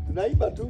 Tunaimba tu.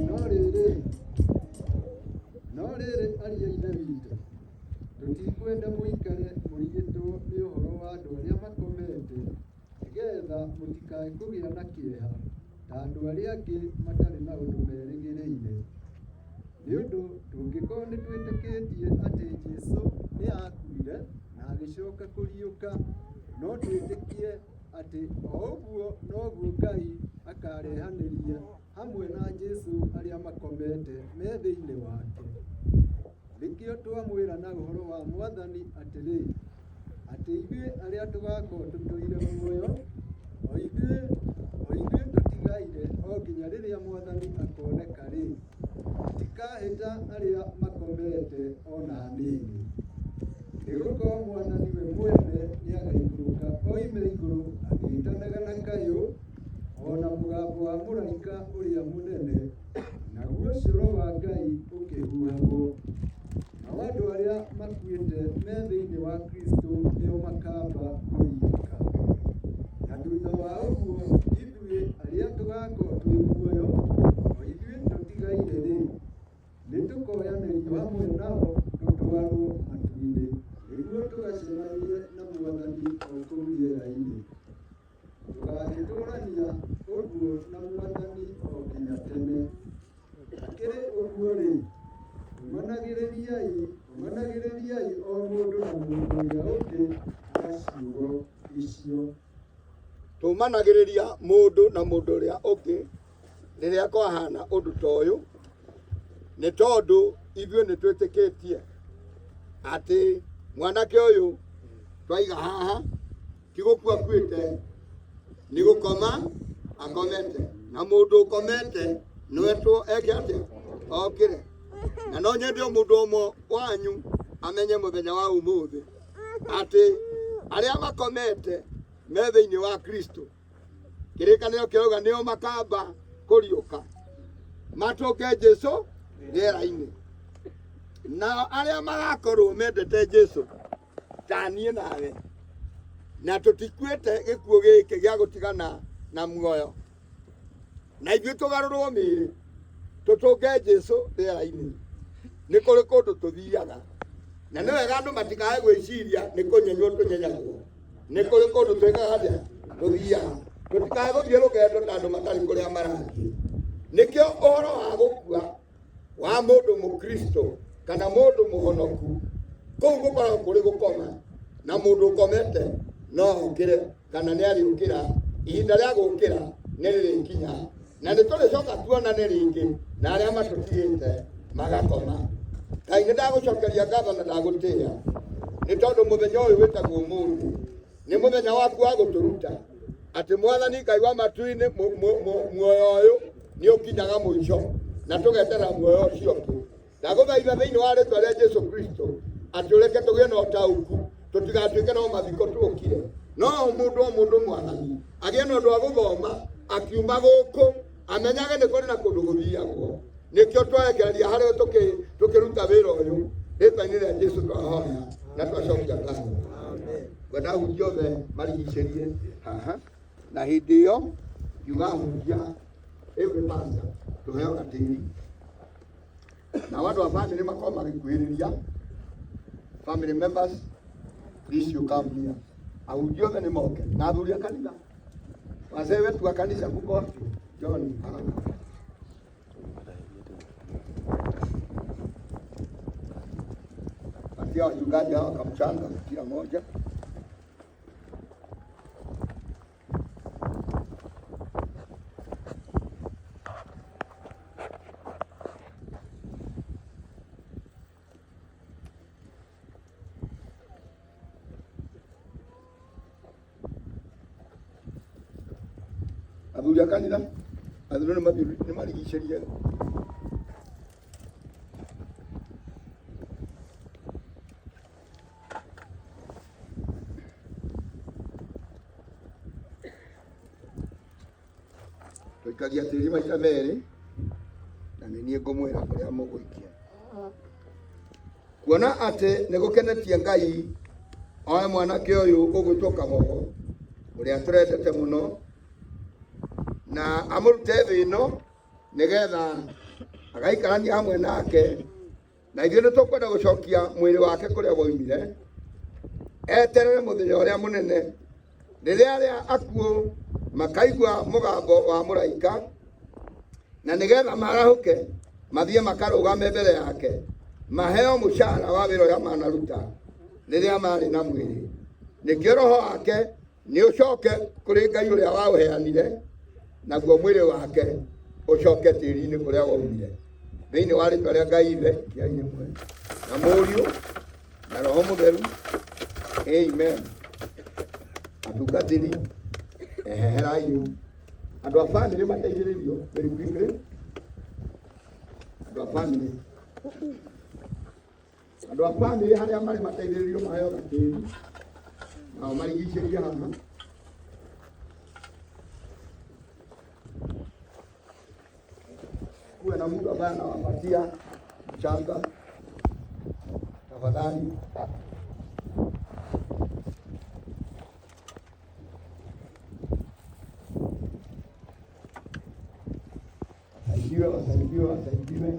No rĩrĩ, no rĩrĩ ariũ a Ithe witũ, tũtikwenda mũikare mũrigĩtwo nĩ ũhoro wa andũ arĩa makomete, nĩgeetha mũtikae kũgĩa na kĩeha ta andũ arĩa angĩ matarĩ na ũndũ merĩgĩrĩire. Nĩ ũndũ tũngĩkorwo nĩ twĩtĩkĩtie atĩ Jesũ nĩ aakuire na agĩcoka kũriũka, no twĩtĩkie atĩ o ũguo noguo Ngai akarehanĩria hamwe na Jesũ arĩa makomete me thĩinĩ wake. Nĩkĩo twamwĩra na ũhoro wa Mwathani atĩrĩ, atĩ ithuĩ arĩa tũgakorwo tũtũire muoyo, o ithuĩ o ithuĩ tũtigaire o nginya rĩrĩa Mwathani akoneka-rĩ, tũtikahĩta arĩa makomete o na hanini. Nĩgũkorwo Mwathani we mwene nĩagaikũrũka oime igũrũ agĩĩte. mũgambo wa mũraika ũrĩa mũnene, naguo coro wa Ngai ũkĩhuhagwo. Nao andũ arĩa makuĩte me thĩinĩ wa Kristo nĩo makamba kũriũka. Na thutha wa ũguo ithuĩ arĩa tũgakorwo twĩ muoyo, o ithuĩ tũtigaire-rĩ, nĩtũkoyanĩrio hamwe nao tũtwarwo matu-inĩ, nĩguo tũgacemanie na Mwathani o kũu rĩera-inĩ. Tũgagĩtũũrania ũguo na Mwathani o nginya tene. Hakĩrĩ ũguo-rĩ, ũmanagĩrĩriai, ũmanagĩrĩriai o mũndũ na mũndũ ũrĩa ũngĩ na ciugo icio. Tũmanagĩrĩria mũndũ na mũndũ ũrĩa ũngĩ rĩrĩa kwahana ũndũ ta ũyũ, nĩ tondũ ithuĩ nĩ twĩtĩkĩtie atĩ mwanake ũyũ twaiga haha ti gũkua akuĩte, nĩ gũkoma akomete, na mũndũ ũkomete nĩwetwo eke atĩa? Okĩre. Na no nyende o mũndũ ũmwe wanyu amenye mũthenya wa ũmũthĩ atĩ arĩa makomete me thĩinĩ wa Kristo, kĩrĩkanĩro kĩrauga nĩo makamba kũriũka matũnge Jesu rĩera-inĩ, nao arĩa magakorwo mendete Jesu ta niĩ nawe, na tũtikuĩte gĩkuũ gĩkĩ gĩa gũtigana na muoyo, na ithuĩ tũgarũrwo mĩĩrĩ tũtũnge Jesu rĩera-inĩ. Nĩ kũrĩ kũndũ tũthiaga, na nĩ wega andũ matikae gwĩciria nĩ kũnyenywo tũnyenyagwo. Nĩ kũrĩ kũndũ twĩkaga atĩa? Tũthiaga. Tũtikae gũthiĩ rũgendo ta andũ matarĩ kũrĩa marathiĩ. Nĩkĩo ũhoro wa gũkua wa mũndũ mũkristo kana mũndũ mũhonoku kũu gũkoragwo kũrĩ gũkoma, na mũndũ ũkomete no okĩre kana nĩ arĩũkĩra. Ihinda rĩa gũkĩra nĩ rĩrĩkinya, na nĩ tũrĩcoka tuonane rĩngĩ na arĩa matũtigĩte magakoma. Ngai, nĩ ndagũcokeria ngatho na ndagũtĩĩa, nĩ tondũ mũthenya ũyũ wĩtagwo ũmũthĩ nĩ mũthenya waku wa gũtũruta atĩ Mwathani Ngai wa matu-inĩ, muoyo ũyũ nĩ ũkinyaga mũico na tũgeterera muoyo ũcio ũngĩ. Ndagũthaitha thĩinĩ wa rĩtwa rĩa Jesu Kristo atĩ ũreke tũgĩe na ũtaũku, tũtigatuĩke no mathiko tũkire, no o mũndũ o mũndũ Mwathani agĩe na ũndũ wa gũthoma akiuma gũkũ, amenyage nĩ kũrĩ na kũndũ gũthiagwo. Nĩkĩo twarekereria harĩ tũkĩruta wĩra ũyũ rĩtwa-inĩ rĩa Jesu twahoya na twacokia ngatho. Ngwenda ahunjia othe marigicĩrie haha, na hĩndĩ ĩyo ngiuga ahunjia every pastor tũheo gatĩri, nao andũ a family makorwo magĩkuhĩrĩria. Family members, please you come here. Ahunjia othe nĩ moke na athuri a kanitha, wazee wetu wa kanisa, kuko wapi? John, haraka. Patia wachungaji hawa kamchanga kila moja. Athuri a kanitha, athuri nĩ marigicĩrie. Tũikagia tĩri maita merĩ, na nĩ niĩ ngũmwĩra kũrĩa mũgũikia. Kuona atĩ nĩ gũkenetie Ngai oe mwanake ũyũ ũgwĩtwo Kagogo, ũrĩa tũrendete mũno, na amũrute thĩ ĩno nĩgetha agaikarania hamwe nake, na ithuĩ nĩ tũkwenda gũcokia mwĩrĩ wake kũrĩa woimire, eterere mũthenya ũrĩa mũnene rĩrĩa arĩa akuũ makaigua mũgambo wa mũraika, na nĩgetha marahũke mathiĩ makarũgame mbere yake, maheo mũcara wa wĩra ũrĩa manaruta rĩrĩa marĩ na mwĩrĩ. Nĩkĩo roho wake nĩ ũcoke kũrĩ Ngai ũrĩa waũheanire, naguo mwĩrĩ wake ũcoke tĩri-inĩ kũrĩa waumire. Thĩinĩ wa rĩtwa rĩa Ngai Ithe, kĩa rĩmwe, na Mũriũ, na Roho Mũtheru, amen. Atungatĩri, eherai rĩu. Andũ a bamĩrĩ mateithĩrĩrio very quickly. Andũ a bamĩrĩ, andũ a bamĩrĩ harĩa marĩ mateithĩrĩrio maheo gatĩri, nao marigicĩrie haha. na mtu ambaye anawapatia mchanga, tafadhali. Wasaidiwe, wasaidiwe, wasaidiwe.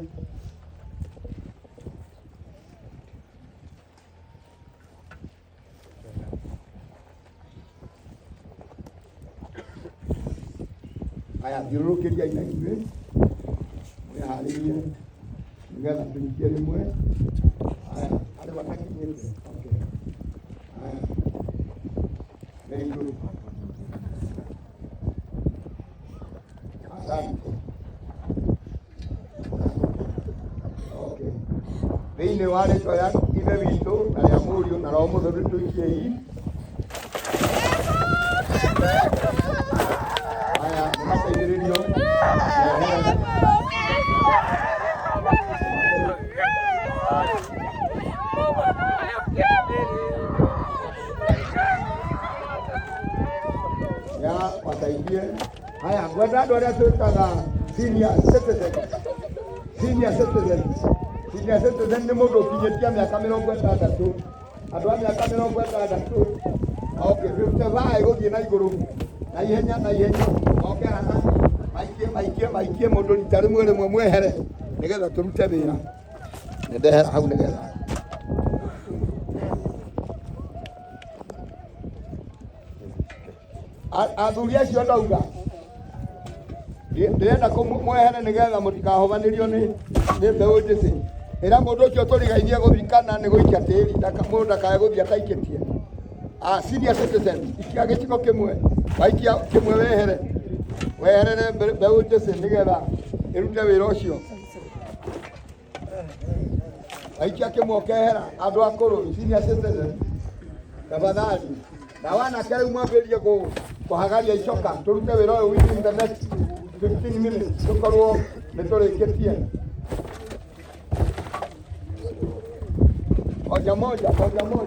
Aya, thiũrũrũkĩria na ithuĩ mwĩharĩrie nĩgetha tũikie rĩmwe. Aya, arĩ matakinyĩte. Okay. Aya, very good. Asante. Okay. Thĩinĩ wa rĩtwa rĩa Ithe witũ na rĩa Mũriũ na Roho Mũtheru tũikiei. Aya, nĩmateithĩrĩrio. Mehere. Ya wasaidie. Haya, ngwenda andũ arĩa twĩtaga senior citizen. Senior citizen. Senior citizen nĩ mũndũ ũkinyĩtie mĩaka 60. Andũ a mĩaka 60. Okay, 55 gũthiĩ na igũrũ. Na ihenya na ihenya. Oke haha. Maikie maikie maikie mũndũ rita rĩmwe rĩmwe mwehere nĩgetha tũrute wĩra. Nĩ ndehera hau nĩgetha. Athuri acio ndauga ndĩrenda mwehere nĩgetha mũtikahobanĩrio nĩ mbeũ njĩthĩ. Ĩra mũndũ ũcio tũrigainie gũthikana nĩ gũikia tĩri, mũndũ ndakae gũthiĩ ataikĩtie. Ah, senior citizen, ikia gĩcigo kĩmwe, waikia kĩmwe wehere, weherere mbeũ njĩthĩ nĩgetha ĩrute wĩra ũcio. Waikia kĩmwe ũkehera, andũ akũrũ, senior citizen, tafadhali. Na wanake rĩu mwambĩrĩrie kũhagaria icoka, tũrute wĩra ũyũ within the next 15 minutes, tũkorwo nĩ tũrĩkĩtie. Moja moja, moja moja.